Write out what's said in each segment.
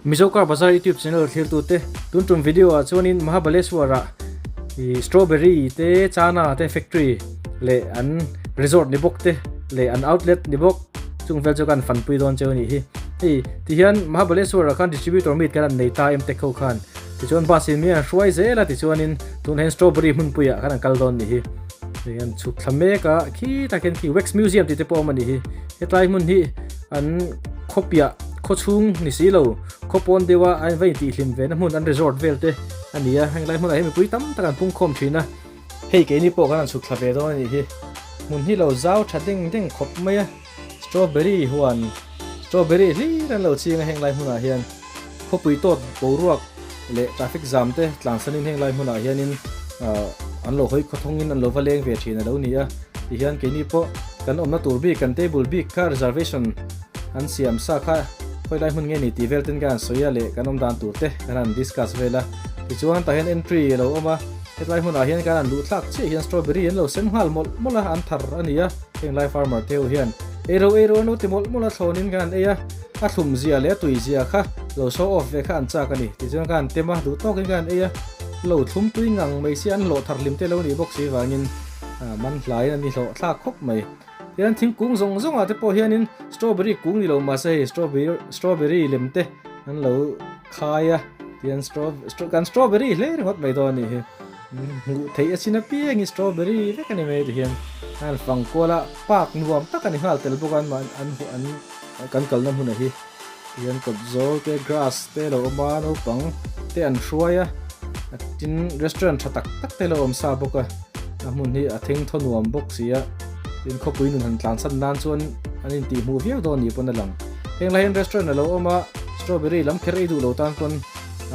Mizo Car Bazaar YouTube channel thlirtute tun tum video ah chuanin Mahabaleshwar ah ih strawberry te chana te factory leh an resort ni bawk te leh an outlet ni bawk chung vel chu kan fanpui dawn cheu a nih hi. Hei tihian Mahabaleshwar ah khan distributor meet kan an nei ta em tek ho khan tichuan bus in mi an hruai zel a tichuanin tunah hian strawberry hmunpui ah khan an kal dawn a nih hi. Hei an chhuk thla mek a khitah khian khi wax museum tih te pawh a awm a nih hi. Hetlai hmun hi an khawpiah khaw chhung ni si lo khaw pawn deuh a an va intihhlim ve na hmun an resort vel te a ni a heng lai hmunah hian mipui tam tak an pung khawm thin a hei keini pawh kan han chhuk thla ve dawn a nih hi hmun hi lo zau tha deng deng khawp mai a strawberry huan strawberry hlir an lo ching a heng lai hmunah hian khawpui tawt boruak leh traffic jam te tlansanin heng lai hmunah hianin ah an lo hawi khawthawngin an lo va leng ve thin a lo ni a tihian keini pawh kan awmna tur bik kan table bik kha reservation an siam sa kha khawi lai hmun nge ni tih vel ten kan han sawi a leh kan awm dan tur te kan han discuss vel a tichuan tah hian entry a lo awm a hetlai hmunah hian kan han luh thlak chiah hian strawberry an lo sem nghal mawlh mawlh a an thar a ni a heng lai farmer te ho hian ei ro ei ro an lo ti mawlh mawlh a thlawnin kan han ei a. A thlum zia leh a tui zia kha lo show off ve kha an chak a ni. Tichuan ka han tem a, duh tawkin ka han ei a, lo thlum tui ngang mai si an hlawh thar hlim te lo nih bawk si vangin man hlaiin an i hlawh thlak khawp mai. Tichuan thingkung zawng zawngah te pawh hianin strawberry kung ni lo mahse hei strawberry lem te an lo khai a, tichuan kan strawberry hle ringawt mai dawn a nih hi. Hmuh theih a chin apiangin strawberry vek a ni mai tihian a han fang kual a, park nuam tak a ni nghal tel bawk a an an. Kan kalna hmunah hi hian kawt zawl te grass te a lo awm a naupang te an hruai a tin restaurant tha tak tak te a lo awm sa bawk a a hmun hi a theng thaw nuam bawk si a tin khawpui nun han tlan chhan nan chuan an intih hmuh viau dawn ni pawn a lang heng lai hian restaurant a lo awm a strawberry lam kher ei duh lo tan pawn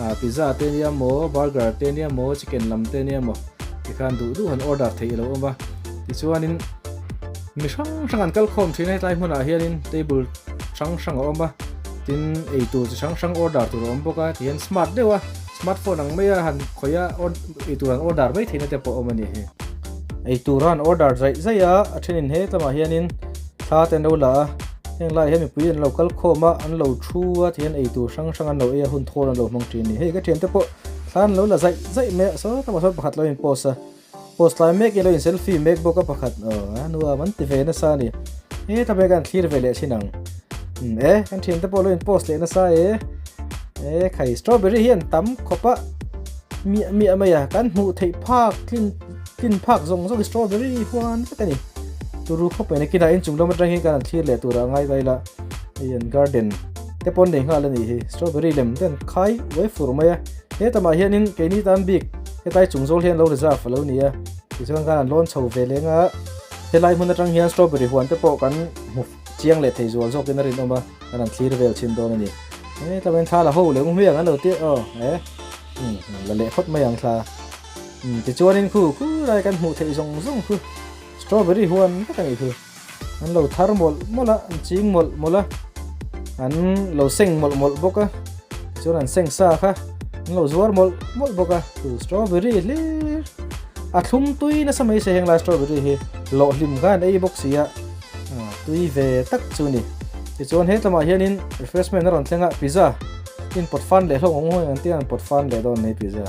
ah pizza te nia maw burger te nia maw chicken lam te nia maw tikhan duh duh han order theih a lo awm a tichuanin. Mi hrang hrang an kal khawm thin a hetlai hmunah hianin table hrang hrang a awm a tin eitur chi hrang hrang order tur a awm bawk a tihian smart deuh a smartphone ang mai a han khawih a eitur an order mai theihna te pawh a awm a ni hi. Eitur a han order zaih zaih a a thenin he lamah hianin thla te an lo la a heng laiah hian mipui an lo kal khawm a an lo thu a tihian eitur hrang hrang an lo ei a hun thawl an lo hmang thin a ni hei ka thiante pawh thla an lo la zaih zaih mai a saw lamah sawn pakhat lo in post a. Post lai mek ilo in selfie mek bawk a pakhat aw a nuam an ti ve nasa a ni he ta mek an thlir ve leh thin ang um e kan thian te pawh lo in post leh nasa e e khai strawberry hi an tam khawp a miah miah mai a kan hmuh theih phak tlin tlin phak zawng zawng hi strawberry huan vek a ni turu khawp mai nakinah inchung lam atang hian kan han thlir leh tur a ngai daih la hei an garden te pawn nei nghal a nih hi strawberry lem te an khai uai fur mai a. He tamah hianin keini tan bik hetlai chung zawl hian lo reserve a lo ni a, tichuan khan an lawn chho ve leng a, helai hmun atang hian strawberry huan te pawh kan hmu chiang leh thei zual zawkin a rinawm a, kan han thlir vel chhin dawn a ni. He tlamain thla la ho leh hmiang an lo tir aw e umm la leh phawt mai ang thla umm tichuanin khu khu lai kan hmuh theih zawng zawng khu strawberry huan vek a nih khu an lo thar mawlh mawlh a an ching mawlh mawlh a an lo seng mawlh mawlh bawk a tichuan an seng sa kha an lo zuar mawlh mawlh bawk a chu strawberry hlir a thlum tui nasa mai se heng lai strawberry hi lawh hlim kha an ei bawk si a tui ve tak chu ni tichuan he tlamah hianin refreshment a rawn thleng a pizza in pawt fan leh hlawk ang hawi ang tia an pawt fan leh dawn mai pizza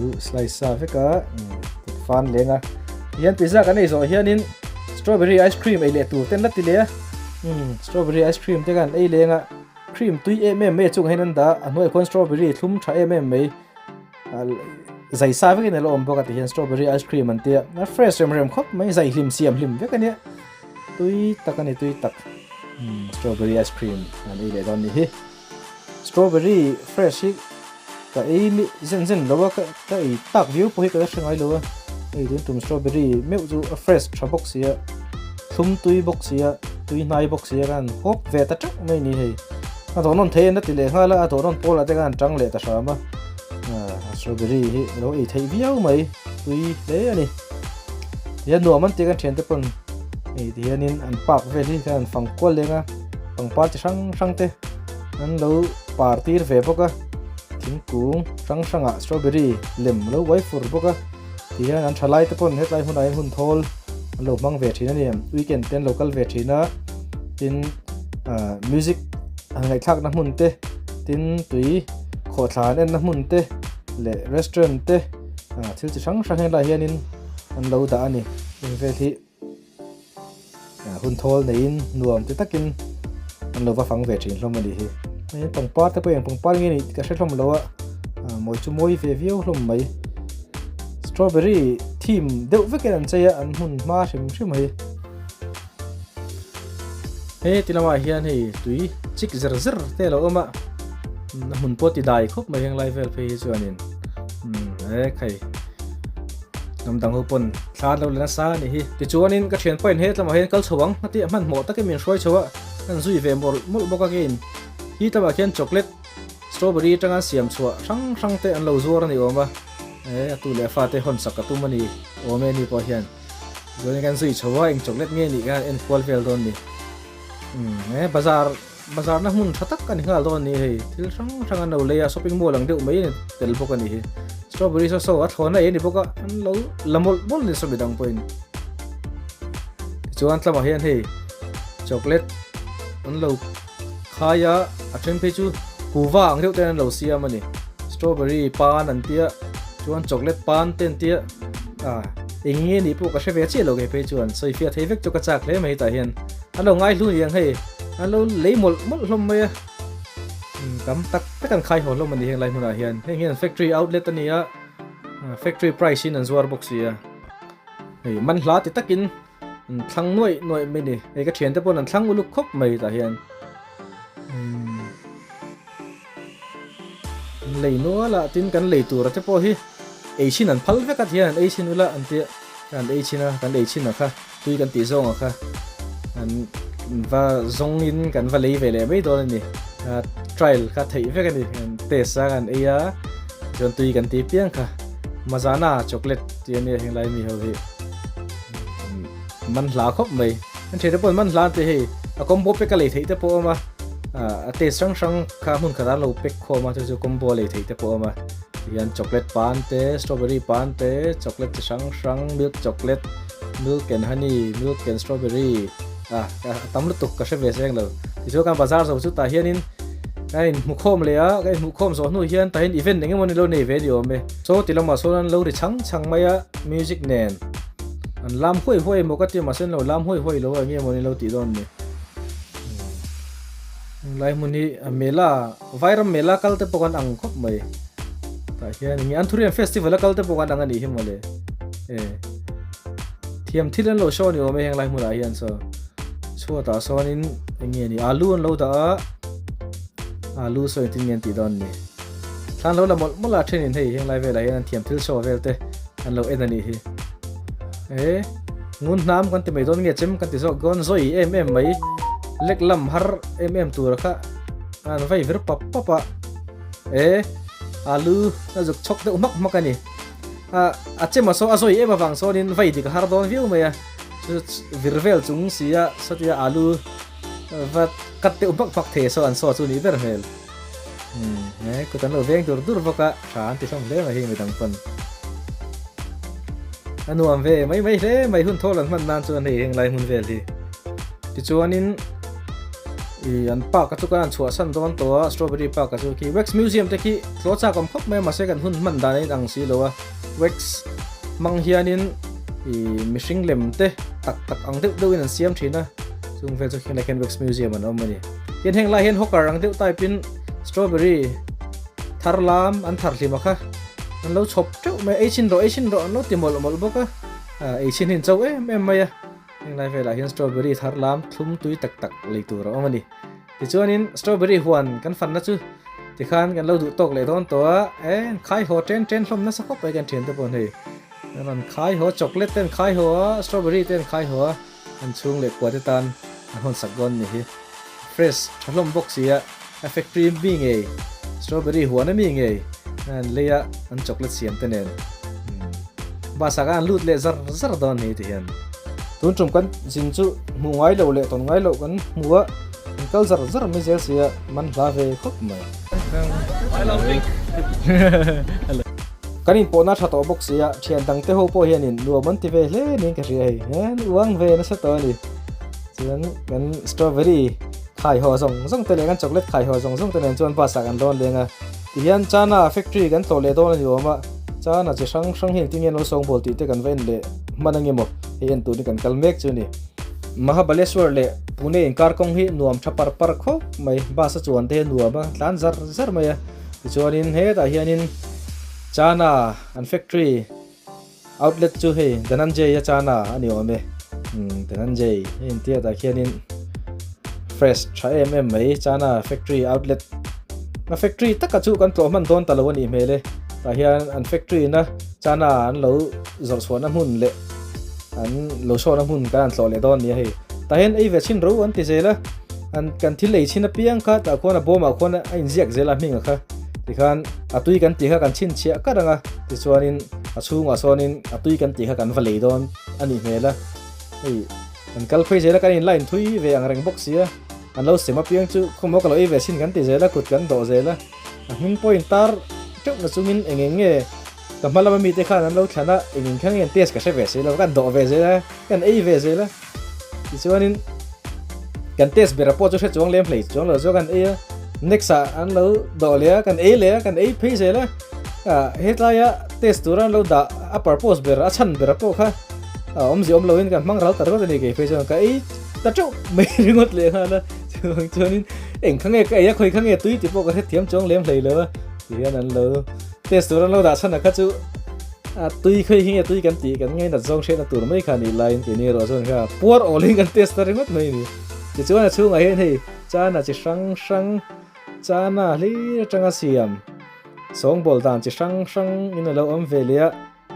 lo slice sa vek a pawt fan leng a Hian pizza kan ei zawh hianin strawberry ice cream ei leh tur ten la ti leh a umm strawberry ice cream te khan ei leng a cream tui em em mai a chungah hian an dah a a hnuaiah khuan strawberry thlum tha em em mai zai sa vekin a lo awm bawk a ti hian strawberry ice cream an tia a fresh rem rem khawp mai zai hlim siam hlim vek a nia tui tak a ni tui tak umm strawberry ice cream an ei leh dawn a nih hi. Strawberry fresh hi ka ei mi zen zen lo a ka ka ei tak viau pawh hi ka la hre ngai lo a hei tun tum strawberry meuh chu a fresh tha bawk si a thlum tui bawk si a tui hnai bawk si a khan hawp ve ta teuh mai ni hei a dawh nawn thei an la ti leh nghal a a dawh nawn pawl ah te khan tang leh ta hram a ah strawberry hi a lo ei theih viau mai tui hle a ni tihian nuam an ti kan thiante pawn hei tihianin an park vel hi khan an fang kual leng a. Pangpar chi hrang hrang te an lo par tir ve bawk a thingkung hrang hrangah strawberry lem lo uai fur bawk a tihian an tha lai te pawn hetlai hunah hian hun thawl an lo hmang ve thin a ni weekend te an lo kal ve thin a tin ah music an ngaihthlakna hmun te. Tin, tui khawhthla an enna hmun te leh restaurant te thil chi hrang hrang helaiah hianin an lo dah a ni. Heng vel hi hun thawl neiin nuam ti takin an lo va fang ve thin hlawm a nih hi. Hei pangpar te pawh eng pangpar nge nih ka hre hlawm lo a, mawi chu mawi ve viau hlawm mai. Strawberry theme deuh vekin an chei a, an hmun hma hrim hrim a hi. He ti lamah hian hei tui chik zer zer te a lo awm a, a hmun pawh ti dai khawp mai heng lai vel phei hi chuanin umm e khai hnam dang ho pawn thla an lo la nasa a nih hi. Tichuanin ka thianpa in he tlamah hian kal chho ang a tih a hmanhmawh takin min hruai chho a, an zui ve mawlh mawlh bawk a keiin hi tlamah khian chocolate strawberry atanga siam chhuah hrang hrang te an lo zuar a ni awm a, e a tu leh a fate hawn sak a tum a ni awm e ni pawh hian. Chuan kan zui chho a, eng chocolate nge nih khan en kual vel dawn ni. Umm he bazar bazar na hmun tha tak a ni nghal dawn ni hei. Thil hrang hrang an lo lei a, shopping mall ang deuh mai a ni tel bawk a ni hi. Strawberry saw saw a thlawn a ei a ni bawk a, an lo la mawlh mawlh ni saw midang pawhin. Tichuan tlamah hian hei chocolate an lo khai a, a then phei chu kuva ang deuh ten an lo siam a ni. Strawberry pan an tia, chuan chocolate pan te an tia. A, eng nge nih pawh ka hre ve chiah lo kei phei chuan sawi fiah thei vek chu ka chak hle mai tah hian an lo ngai hlu niang hei an lo lei mawlh mawlh hlawm mai a umm tam tak tak an khai haw hlawm a ni heng lai hmunah hian heng hian factory outlet a ni a factory price in an zuar bawk si a hei man hla ti takin an thlang nuaih nuaih mai ni hei ka thiante pawn an thlang uluk khawp mai tah hian umm. Lei nual ah tin kan lei tur a te pawh hi ei chhin an phal vek a ti hian an ei chhin ula an tia an ei chhin a kan ei chhin a kha tui kan tih zawng a kha an va zawng in kan va lei ve leh mai dawn a ni trial kha theih vek a ni an test a kan ei a chuan tui kan tih piang kha mazana chocolate tih a nia henglai mi ho hi man hla khawp mai. An ṭhiante pawh an man hlan tih hei a combo pack a lei theih te pawh a awm a, a taste hrang hrang kha hmun khatah an lo pack khawm a chu chu combo a lei theih te pawh a awm a tihian chocolate pan te strawberry pan te chocolate chi hrang hrang milk chocolate milk and honey milk and strawberry a a tam lutuk ka hre ve seng lo tichuan kan bazar zo chu tah hianin ka inhmu khawm leh a ka inhmuh khawm zawh hnu hian tah hian event eng emaw ni lo nei ve ni awm e chaw ti lamah sawn an lo ri chhang chhang mai a music nen. An lam huai huai emaw ka ti mahse an lo lam huai huai lo a enge maw ni lo tih dawn ni. Lai hmun hi a mela Vairam mela kal te pawh kan ang khawp mai. Tah hian enge Anthurium festival a kal te pawh kan ang a nih hi mawle. E thiam thil an lo show ni awm e heng lai hmunah hian saw chhuatah sawnin enge ni alu an lo dah a alu saw engtin nge an tih dawn ni. Thlan lo la mawlh mawlh a thenin hei heng lai velah hian an thiam thil show vel te an lo en a nih hi. E ngun hnam kan ti mai dawn nge chem kan ti zawk dawn zawi em em mai lek lam har em em tur kha an vai vir pap pap a e alu a zuk chhawk deuh hmak hmak a ni. A a chem a saw a zawi em avang sawnin vai dik a har dawn viau mai a chu vir vel chung si a satia alu va cut deuh hmak hmak thei saw an saw chu nih ber hmel. Umm he kut an lo veng dur dur bawk a tha an ti hlawm hle mai hei midang pawn a nuam ve mai mai hle mai hun thawl an hman nan chuan hei heng lai hmun vel hi tichuanin ih an park a chu kan han chhuahsan dawn tawh a strawberry park a chu khi wax museum te khi tlaw chak awm khawp mai a mahse kan hun hman dan a inang si lo a wax hmang hianin ih mihring lem te tak tak ang deuh deuhin an siam thin a chung vel chu kheng lai khian wax museum an awm a ni. Tin heng lai hian hawker ang deuh type in strawberry thar lam an thar hlim a kha an lo chhawp teuh mai a ei chhin rawh ei chhin rawh an lo ti mawlh mawlh bawk a ah ei chhin hi an cho em em mai a heng lai velah hian strawberry thar lam thlum tui tak tak lei tur a awm a ni tichuanin strawberry huan kan fanna chu tikhan kan lo duh tawk leh dawn tawh a e khai haw chen chen hlawm nasa khawp mai kan thian te pawh hei an rawn khai haw chocolate te an khai haw a strawberry te an khai haw a. An chhung leh kua te tan an hawn sak dawn ni hi. Fresh tha hlawm bawk si a, a factory mi ngei, strawberry huan a mi ngei an lei a, an chocolate siam te nen bus ah khan an lut leh zar zar dawn ni ti hian. Tun tum kan zin chu hmuh ngai loh leh tawn ngai loh kan hmu a, kan kal zar zar mai zel si a, man hla ve khawp mai. Kan inpawhna tha tawh bawk sia, thian dang te ho pawh hianin nuam an ti ve hle niin ka hria hei. He uang ve nasa tawh a ni. Chuan kan strawberry khai. Khai haw zawng zawng te leh kan chocolate khai haw zawng zawng te nen chuan bus ah kan lawn leng a. Tihian Chana factory kan tlawh leh dawn a ni awm a, Chana chi hrang hrang hi engtin nge an lo sawngbawl tih te kan va en leh hman ange maw hei en turin kan kal mek chu a ni. Mahabaleshwar leh Pune inkar kawng hi nuam tha par par khawp mai, bus a chuan te hi a nuam a, tlan zar zar mai a. Tichuanin hetah hianin Chana an factory Outlet chu hei Dhananjay a chana a ni awm e. Umm Dhananjay hei intiat ah khianin fresh tha em em mai chana factory outlet a factory taka chu kan tlawh hman dawn ta lo a nih hmel e. Tah hian an factory na chana an lo zawrh chhuahna hmun leh an lo sawhna hmun kan han tlawh leh dawn a ni a hei. Tah hian ei ve chhin ro an ti zel a, an kan thil ei chhin apiang kha tah khuan a bawmah khuan a inziak zel a hming a kha tikhan a tui kan tih kha kan chhinchhiah kar ang a tichuanin A chhungah sawnin a tui kan tih kha kan va lei dawn a nih hmel a, hei kan kal phei zel a kan in line thui ve ang reng bawk sia, an lo sem apiang chu khawmaw ka lo ei ve sin kan ti zel a kut kan dawh zel a, a hming pawhin tar teuh na chungin eng eng nge ka hma lama mite khan an lo thlan a eng eng kha nge an test ka hre ve si lo kan dawh ve zel a kan ei ve zel a tichuanin kan test ber pawh chu hre chuang lem hlei chuang lo chu kan ei a next ah an lo dawh leh a kan ei leh a kan ei phei zel a. Ah hetlai a test tura an lo dah a purpose ber a chhan ber pawh kha a awmzia awm loin kan hmang ral ta ringawt a ni kei phei chuan ka ei ta teuh mai ringawt leh nghal a chuvang chuanin eng kha nge ka ei a khawi kha nge tui tih pawh ka hrethiam chuang lem hlei lo a tihian an lo test tura an lo dah chhan a kha chu a tui khawi hi nge tui kan tih kan ngainat zawng hriatna tur mai kha nih laiin keini erawh chuan kha puar awlin kan test ta ringawt mai a ni tichuan a chhungah hian hei chana chi hrang hrang chana hlir atanga siam. Sawngbawl dan chi hrang hrang in a lo awm ve leh a,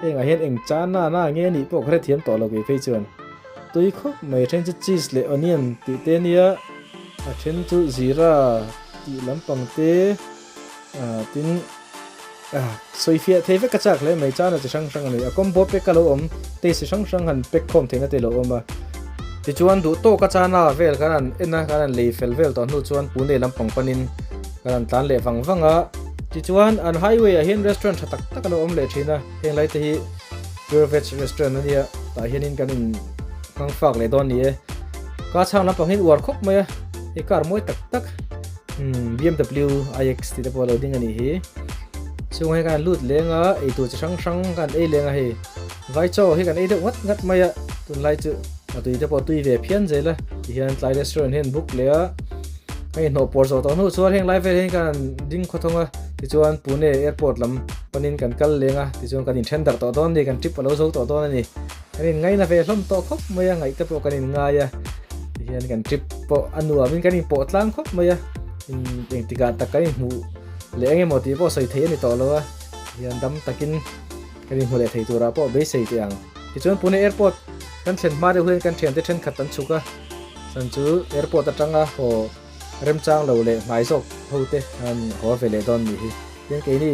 hengah hian eng chan na na nge nih pawh ka hrethiam tawh lo kei phei chuan. Tui khawp mai a then chu cheese leh onion tih te ania, a then chu zira tih lampang te ah tin ah sawi fiah thei vek ka chak hle mai chana chi hrang hrang a ni. A combo pack a lo awm taste chi hrang hrang han pack khawm theihna te lo awm a. Tichuan duh tawka chana vel kan han en a, kan han lei fel vel tawh hnu chuan Pune lampang panin Kan han tlan leh vang vang a, tichuan an highway ah hian restaurant tha tak tak a lo awm leh thin a, heng lai te hi pure veg restaurant a nia, tah hianin kan in hmang fak leh dawn ni e. Ka chhang lampang hian uar khawp mai a, hei car mawi tak tak umm BMW iX tih te pawh a lo ding a nih hi. Chungah hian kan han lut leng a, eitur chi hrang hrang kan han ei leng a hei vai chaw hi kan ei deuh ngat ngat mai a, tunlai chu a tui te pawh a tui ve phian zel a, tihian tlai restaurant hian book leh a. Hei hnawh pawr zawh tawh hnu chuan heng lai vel hian kan ding khawthawng a, tichuan Pune airport lam panin kan kal leng a, tichuan kan inthen darh tawh dawn a ni, kan trip a lo zo tawh dawn a ni. Kan inngaina ve hlawm tawh khawp mai a, ngaih te pawh kan inngai a, tihian kan trip pawh a nuamin kan inpawh tlang khawp mai a, engtikah tak kan inhmuh leh eng emaw tih pawh sawi theih a ni tawh lo a, tihian dam takin kan inhmu leh thei turah pawh beisei teh ang. Tichuan Pune airport kan thlen hma deuh hian kan thiante thenkhat an chhuk a, Chan chu airport atanga haw remchang lo leh hnai zawk ho te an haw ve leh dawn nih hi. Tin keini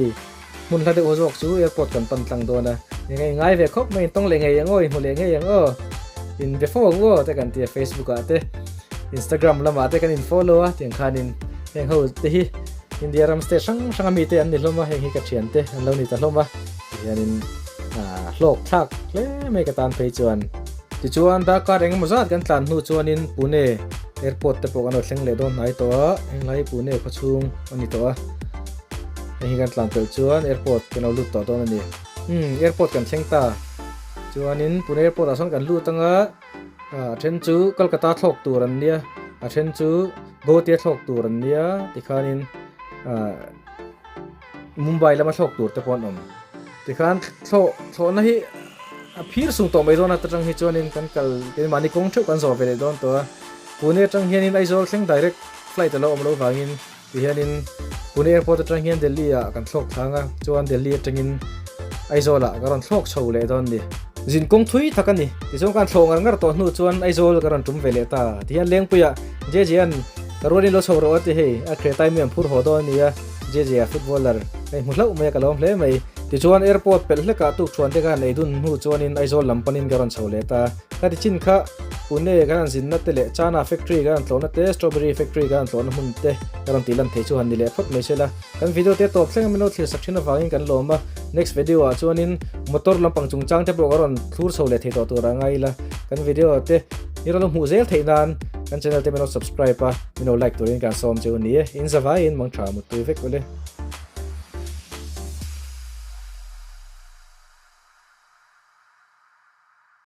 hmun hla deuh zawk chu airport kan pan tlang dawn a, eng a inngai ve khawp mai intawng leh ngei ang aw, inhmu leh ngei ang aw, in be fo ang aw te kan ti a Facebook ah te Instagram lamah te kan in follow a tiang khanin heng ho te hi India ram state hrang hrang ami te an ni hlawm a, heng hi ka thian te an lo ni ta hlawm a, tihianin hlawk thlak hle mai ka tan phei chuan. Tichuan darkar eng emaw zat kan tlan hnu chuanin Pune airport te pawh kan lo thleng leh dawn hnai tawh a, henglai Pune khawchhung a ni tawh a, heng hi kan tlan pelh chuan airport kan lo lut tawh dawn a ni. Umm airport kan thleng ta chuanin Pune airport ah sawn kan lut anga a then chu Kolkata thlawk tur an nia, a then chu Guwahati a thlawk tur an nia tikhanin ah Mumbai lama thlawk tur te pawh an awm. Tikhan thlawh thlawhna hi a phir sung tawh mai dawn a, ta tang hi chuanin kan kal keimahni kawng theuh kan zawh ve leh dawn tawh a. Pune atang hianin Aizawl thleng direct flight a lo awm loh vangin tihianin Pune airport atang hian Delhi ah kan thlawk thlang a, chuan Delhi atangin Aizawl ah ka rawn thlawk chho leh dawn a ni. Zin kawng thui tak a ni. Tichuan kan thlawh ngar ngar tawh hnu chuan Aizawl ka rawn tum ve leh ta. Tihian Lengpuiah JJ-a'n ka rualin lo chho rawh a ti hei, a Cretai mi an phur haw dawn a ni a. JJ-a footballer hei hmu hlauh mai a ka lawm hle mai. Tichuan airport pelh hlekah tukṭhuan te khan ei dun hnu chuanin Aizawl lam panin ka rawn chho leh ta. Ka ti chin kha Pune kan han zinna te leh Chana factory kan han tlawhna te, Strawberry factory kan han tlawhna hmun te ka rawn tih lan thei chu han ni leh phawt mai se la. Kan video te tawp thleng a min lo thlir sak thin avangin kan lawm a. Next video ah chuanin motor lampang chungchang te pawh ka rawn thlur chho leh thei tawh tur a ngai ila. Kan video te i rawn hmuh zel theih nan. Kan channel te min lo subscribe a, min lo like turin kan sawm cheu ni e. In zavaiin mangtha muttui vek ule.